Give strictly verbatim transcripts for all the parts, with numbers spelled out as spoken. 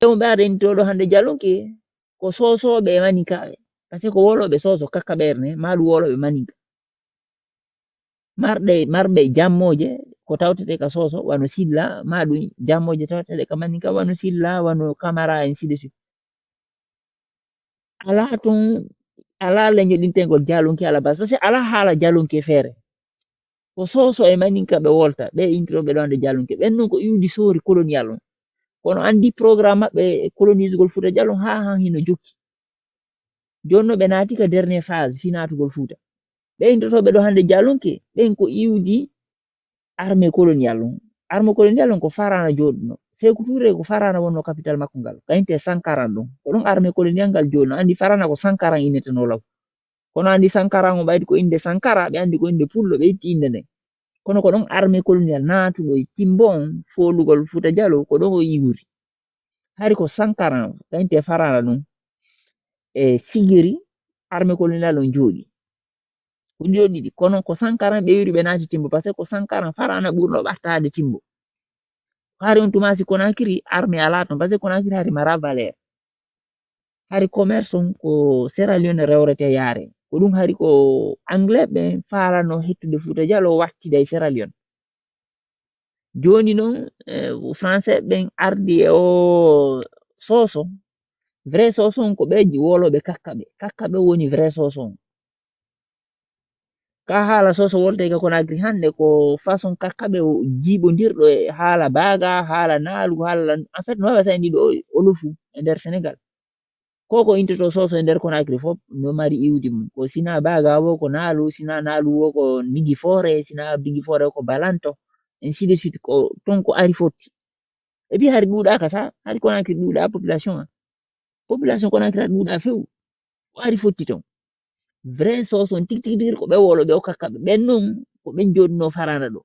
Ɗum ɓe aɗa enti ɗo hannde Jalunke, ko Soosooɓe e Maninkaaɓe. Parce que ko Woolooɓe Sooso, Kakkaɓe ɓerne, maa ɗum Woolooɓe Maninka. Marɓe, marɓe jammooje ko tawtetee ka Sooso, wano Silla, maa ɗum jammooje tawtetee ka Maninka, wano Silla, wano Kamara, ainsi de suite. Alaa toon, alaa leñol intengol Jalunke alaa bas, parce que alaa haala Jalunke feere. Ko Soso e Maninka ɓe wolta, ɓe intiro ɓe ɗo hannde Jalunke. Ɓen noon ko iwdi soori colonial on. Kono anndi programme maɓɓe e colonisugol Fuuta Jalon haa haa hino jokki. Jooni noon ɓe naati ka dernier phase fii naatugol Fuuta. Ɓe intoto ɓe ɗo hannde Jalunke, ɓen ko iwdi armée colonial on. Armée colonial on ko Farana jooɗuno. Seeku Tuure ko Farana wonno capital makko ngal. Kañum te Sankara ɗum. Ko ɗum armée colonial ngal jooɗuno. Anndi Farana ko Sankara inneteno law. Kono anndi Sankara on ɓaydi ko innde Sankara, ɓe anndi ko innde Pullo, ɓe itti innde nden. Kono ko ɗon armée colonial naatuɗo e Timbo on, foolugol Fuuta Jalo, ko ɗon o iwri. Hari ko Sankara on, kañum te Farana ɗum, e Sigiri, armée colonial on jooɗi. Ko ɗiɗo ɗiɗi. Kono ko Sankara ɓe iwri ɓe naati Timbo, parce que ko Sankara Farana ɓurno ɓattaade Timbo. Hari on tuma si Conakry, armée alaa ton, parce que Conakry hari mara valeur. Hari commerce on ko Sierra Leone rewrete yaare. Ko ɗum hari ko Anglais ɓen faalano hettude Fuuta Jalo wattida e Sierra Leone. Jooni noon, eh, Français ɓen ardi e o Soso. Vrai Soso on ko ɓe ji-, woloɓe Kakkaɓe. Kakkaɓe woni vrai Soso on. Ka haala Soso woltay ka Conakry hannde ko façon Kakkaɓe o jiiɓondirɗo e haala Baaga, haala Naalu, haala lan-, en fait, no waɗa sa en ɗiɗo o, o lofu e nder Sénégal. Ko ko intoto Soso e nder Conakry fof no mari iwdi mum. Ko sina Baaga wo ko Naalu, sina Naalu wo ko Bigi Foore, sina Bigi Foore wo ko Balanto, ainsi de suite. Ko ton ko ari fotti. Et puis hari ɗuuɗaaka sa, hari Conakry ɗuuɗa population a. Population Conakry ɗuuɗa few. Ko ari fotti ton. Vrai Soso on tigi tigi tigi ko ɓe woloɓe o Kakkaɓe. Ɓen noon ko ɓen jooɗuno Farana ɗo.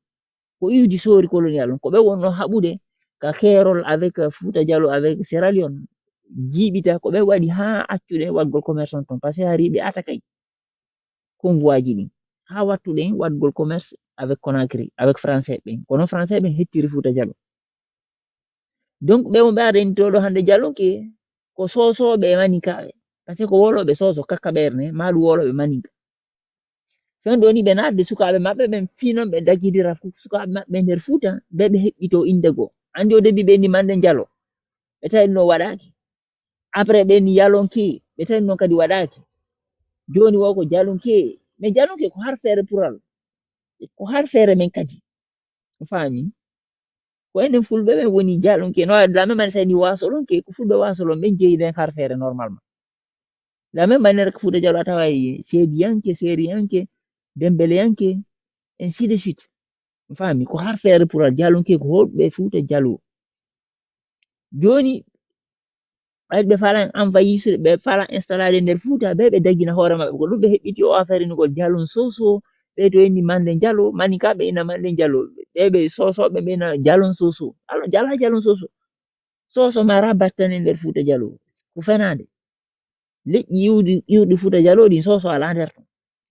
Ko iwdi soori colonial on. Ko ɓe wonno haɓude ka keerol avec, euh, Fuuta Jalo, avec Sierra Leone. Jiiɓita ko ɓe waɗi haa accude waɗgol commerce on ton. Parce que hari ɓe atakay convoiaji ɗin. Haa wattuɗen waɗgol commerce avec Conakry, avec Français ɓen. Kono Français ɓen hettiri Fuuta Jalo. Donc, ɓe mo ɓe aɗa enti ɗo hannde Jalunke, ko Soosooɓe e Maninkaaɓe. Parce que ko woloɓe Sooso, Kakkaɓe ɓerne, maa ɗum woloɓe Maninka. Fen ɗo ni ɓe naatde sukaaɓe maɓɓe ɓen, fii non ɓe dagidira fu-, sukaaɓe maɓɓe nder Fuuta, ɓe ɓe heɓɓito innde goo. Anndi o debi ɓe ni Mande Jalo. Ɓe tawi no waɗaaki. Après ɓe ni Yalonke, ɓe tawi non kadi waɗaaki. Jooni wo ko Jalunke. Mais Jalunke ko har feere pural. Ko har feere men kadi. A faami? Ko enen Fulɓe ɓen woni Jalonke. No, de la même manière, so en ni Waasolonke, ko Fulɓe Waasolon ɓen jeyi nden har feere normalement. De la même manière ko Fuuta Jalo a tawa e Seediyanke, Seeriyanke, Dembeleyanke, ainsi de suite. A faami? Ko har feere pural Jalonke ko hoɗɓe Fuuta Jalo. Jooni, ɓay ɓe faalan envahisude, ɓe faalan installade nder Fuuta, ɓe ɓe dagina hoore maɓɓe. Ko ɗum ɓe heɓɓiti o affaire inugol Jalon Soso, ɓe to inni Mande Jalo, Maninka ɓe ina Mande Jalo, ɓe ɓe Soso ɓe ɓe ina Jalon Soso. Alors, Jala Jalon Soso. Soso mara battane nder Fuuta Jalo. Ko fenaande. Leƴƴi iwdi, iwdi Fuuta Jalo ɗin Soso alaa nder ton.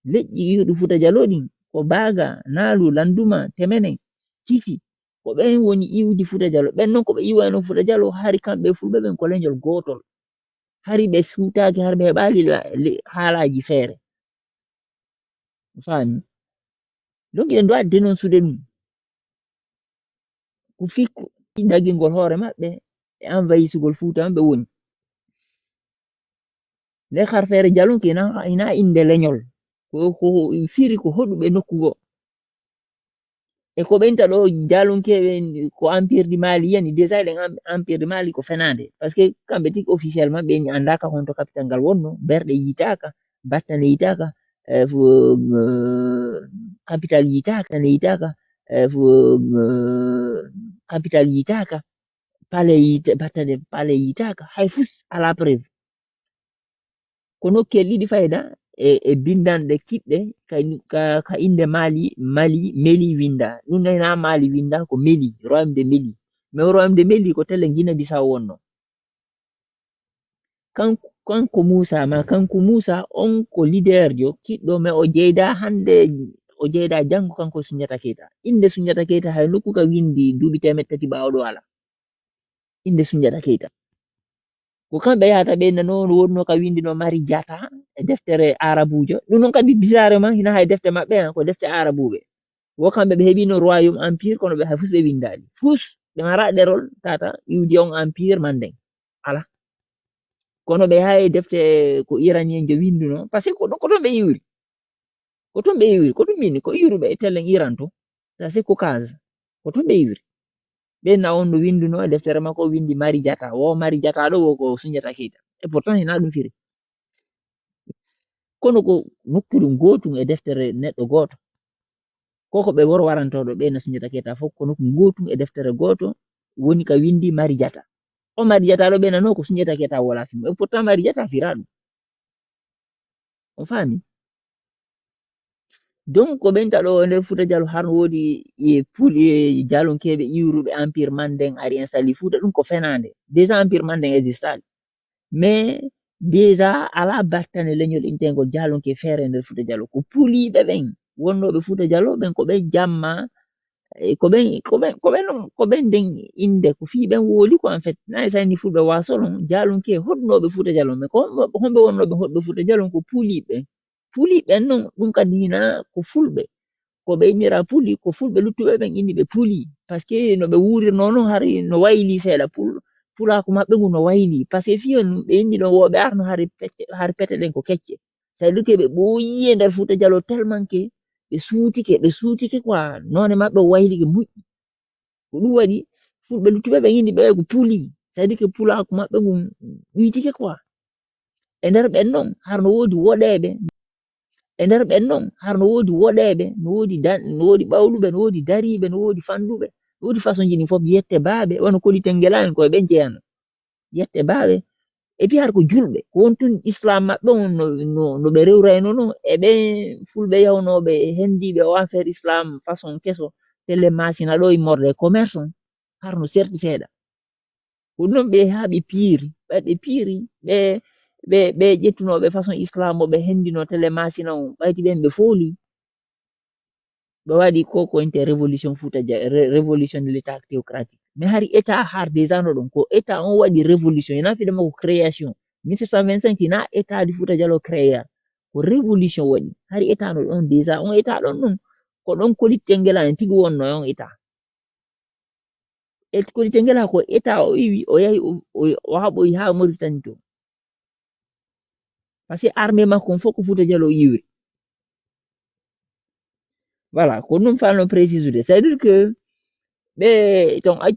Leƴƴi iwdi Fuuta Jalo ɗin ko Baaga, Naalu, Landuma, Temene, Kisi. Ko ɓen woni iwdi Fuuta Jalo. Ɓen non ko ɓe iwayno Fuuta Jalo, hari kamɓe Fulɓe ɓen ko leñol gootol. Hari ɓe suutaaki, hari ɓe heɓaali la-, le-, haalaaji feere. A faami? Donc, eɗen ɗo adde non suude ɗum. Ko fii ko dagingol hoore maɓɓe e envahissugol Fuuta on ɓe woni. Nde har feere Jalunke ina, ina innde leñol. Ko, ko firi ko hoɗuɓe nokku goo. E ko ɓe inta ɗo Jalunkeeɓe ko Empire du Mali yani, déjà eɗen am-, Empire du Mali ko fenaande. Parce que kamɓe tigi officiellement ɓe ni anndaaka honto capital ngal wonno, Berɗe yitaaka, Battane yitaaka, eh, fu-, eh, capital yitaaka, ne yitaaka, eh, fu-, eh, capital yitaaka, palais yita-, Battane palais yitaaka, hay fus alaa preuve. Ko nokkeel ɗiɗi fayda e, e binndanɗe kiɗɗe ka, ka, ka innde Mali, Mali, Meli winnda. Ɗum nana Mali winnda ko Meli, Royaume de Meli. Mais Royaume de Meli ko telle Guinée Bissau wonno. Kanko, kanko Moussa, ma kanko Moussa, on ko leader jo kiɗɗo, mais o jeyda hannde, o jeyda janngo kanko Sunjata Keita. Innde Sunjata Keita hay nokku ka winndi duuɓi teemeɗɗe tati ɓaawo ɗo alaa. Innde Sunjata Keita. Ko kamɓe yahata ɓe nano no wonno ka windino Mari Jata e deftere arabujo. Ɗum noon kadi bizarrement hina hay defte maɓɓe, ko defte arabuɓe. Wo kamɓe ɓe heɓino royaume empire, kono ɓe hay fus ɓe windaali. Fus ɓe mara ɗerol tata iwdi on empire Mandeng. Ala. Kono ɓe hay defte ko iranien jo winduno, parce que ko ɗum ko toon ɓe iwri. Ko toon ɓe iwri, ko ɗum min, ko iwruɓe e tellen Iran to. Ça c'est Caucase. Ko toon ɓe iwri. Ɓe na on no winduno e deftere makko windi Mari Jata. Wo Mari Jata ɗo wo ko Sunjata Keita. E pourtant hina ɗum firi. Kono ko nokkuɗum gootum e deftere neɗɗo gooto. Ko ko ɓe wor warantoɗo ɓe na Sunjata Keita fof, ko nokku gootum e deftere gooto woni ka windi Mari Jata. O Mari Jata ɗo ɓe nano ko Sunjata Keita wola fimo. E pourtant Mari Jata fira ɗum. On faami? Donc, ko ɓen taɗo nder Fuuta Jalo har no woodi e pul-, e jalonkeeɓe iwruɓe Empire Mandeng ari en sali Fuuta, ɗum ko fenaande. Déjà Empire Mandeng existaali. Mais déjà alaa battane leñol intengol jalonke feere nder Fuuta Jalo. Ko puliiɓe ɓen wonnooɓe Fuuta Jalo, ɓen ko ɓe jamma, e ko ɓen, ko ɓen, ko ɓen non, ko ɓen nden innde, ko fii ɓen wooli ko en fait. Na e sayni Fulɓe waasolon, jalonke hoɗnooɓe Fuuta Jalo, mais ko homɓe, homɓe wonnooɓe hoɗɓe Fuuta Jalo? Ko puliiɓe. Puliiɓe ɓen non, ɗum kadi hina ko Fulɓe. Ko ɓe innira puli, ko Fulɓe luttuɓe ɓen inni ɓe puli. Parce que no ɓe wuurirnoo non hari no wayli seeɗa. Pul-, pulaaku maɓɓe ngu no wayli. Parce que fii on ɓe inni ɗon wo ɓe arno hari pecce, hari pete ɗen ko kecce. C'est-à-dire que ɓe ɓooyi e nder Fuuta Jalo tellement que ɓe suutike, ɓe suutike quoi. Noone maɓɓe o waylike moƴƴi. Ko ɗum waɗi Fulɓe luttuɓe ɓen inni ɓe ko puli. C'est-à-dire que pulaaku maɓɓe ngun ɓuytike quoi. E nder ɓen non, har no woodi woɗeeɓe. E nder ɓen non, har no woodi woɗeeɓe, no woodi dan-, no woodi ɓawluɓe, no woodi dariiɓe, no woodi fanɗuɓe, no woodi façon ji ɗin fof, yette baaɓe, wano Koli Tengela en, ko e ɓen jeyano. Yette baaɓe. Et puis har ko julɓe, ko won tun Islam maɓɓe on no, no, no ɓe rewrayno non, e ɓen Fulɓe yawnooɓe e hendiiɓe o affaire Islam façon keso, telle masina ɗo immorde e commerce on, har no serti seeɗa. Ko ɗum ɓe haa ɓe piiri, ɓay ɓe piiri, ɓe, ɓe, ɓe ƴettunooɓe façon Islam o, ɓe hendino telle masina on, ɓayti ɓen ɓe fooli. Ɓe waɗi ko, ko inte révolution Fuuta Ja-, ré-, révolution de l'État théocratique. Mais hari État har déjà no ɗon, ko État on waɗi révolution, ina fide makko création. Mille sept cent vingt-cinq, ina État du Fuuta Jalo créé. Ko révolution waɗi. Hari État no ɗon déjà, on État ɗon non, ko ɗon Koli Tengela en tigi wonno e on État. E Koli Tengela ko État o iwi, o yahi, o, o, o haɓoyi haa Mauritanie to. Parce que armée makko on fof ko Fuuta Jalo o iwri. Voilà, ko ɗum fanno précisude. C'est-à-dire que ɓe ton ac-,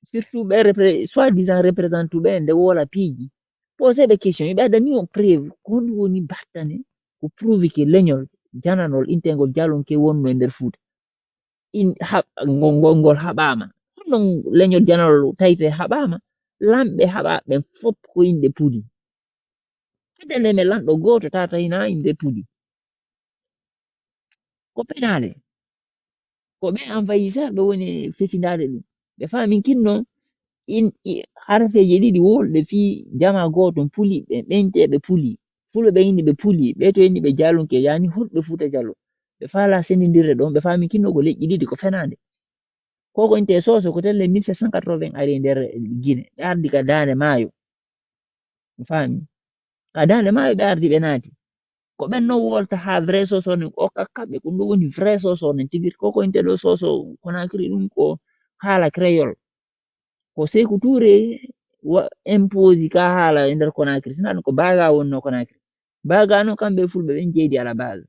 surtout ɓe repré-, soi-disant représentant ɓe nde wola piiji. Posé ɓe question, ɓe adda ni on preuve, ko honɗum woni battane, ko prouve que leñol jananol intengol jalonke wonno e nder Fuuta. In haɓ-, ngol, ngol, ngol haɓaama. Honno leñol jananol tawte haɓaama? Lamɓe haɓaaɓe ɓen fof ko inɗe puli. Addane men lanɗo gooto tata hina inɗe puli. Ko penaale. Ko ɓe envahisseur ɓe woni fefindaade ɗum. Ɓe faami kinno in, i-, harfeeji ɗiɗi wolɗe fii jama gooto, puli ɓe, ɓeynteeɓe puli. Fulɓe ɓe inni ɓe puli, ɓe to inni ɓe jalunke, yani hulɓe Fuuta Jalo. Ɓe faala sendindirde ɗon, ɓe faami kinno ko leƴƴi ɗiɗi, ko fenaande. Ko ko inte Soso, ko telle mille sept cent quatre-vingts ari e nder Gine. Ɓe ardi ka daande maayo. Mi faami. Ka daande maayo ɓe ardi ɓe naati. Ko ɓen non wolta haa vrai Soso nen, o kakkaɓe, ko ɗum woni vrai Soso nen. Tigi ko ko inte ɗo Soso, Conakry ɗum ko haala créole. Ko Seeku Tuure wa-, imposi ka haala e nder Conakry. Sinaa ɗum ko Baaga wonno Conakry. Baaga non kamɓe Fulɓe ɓen jeydi à la base.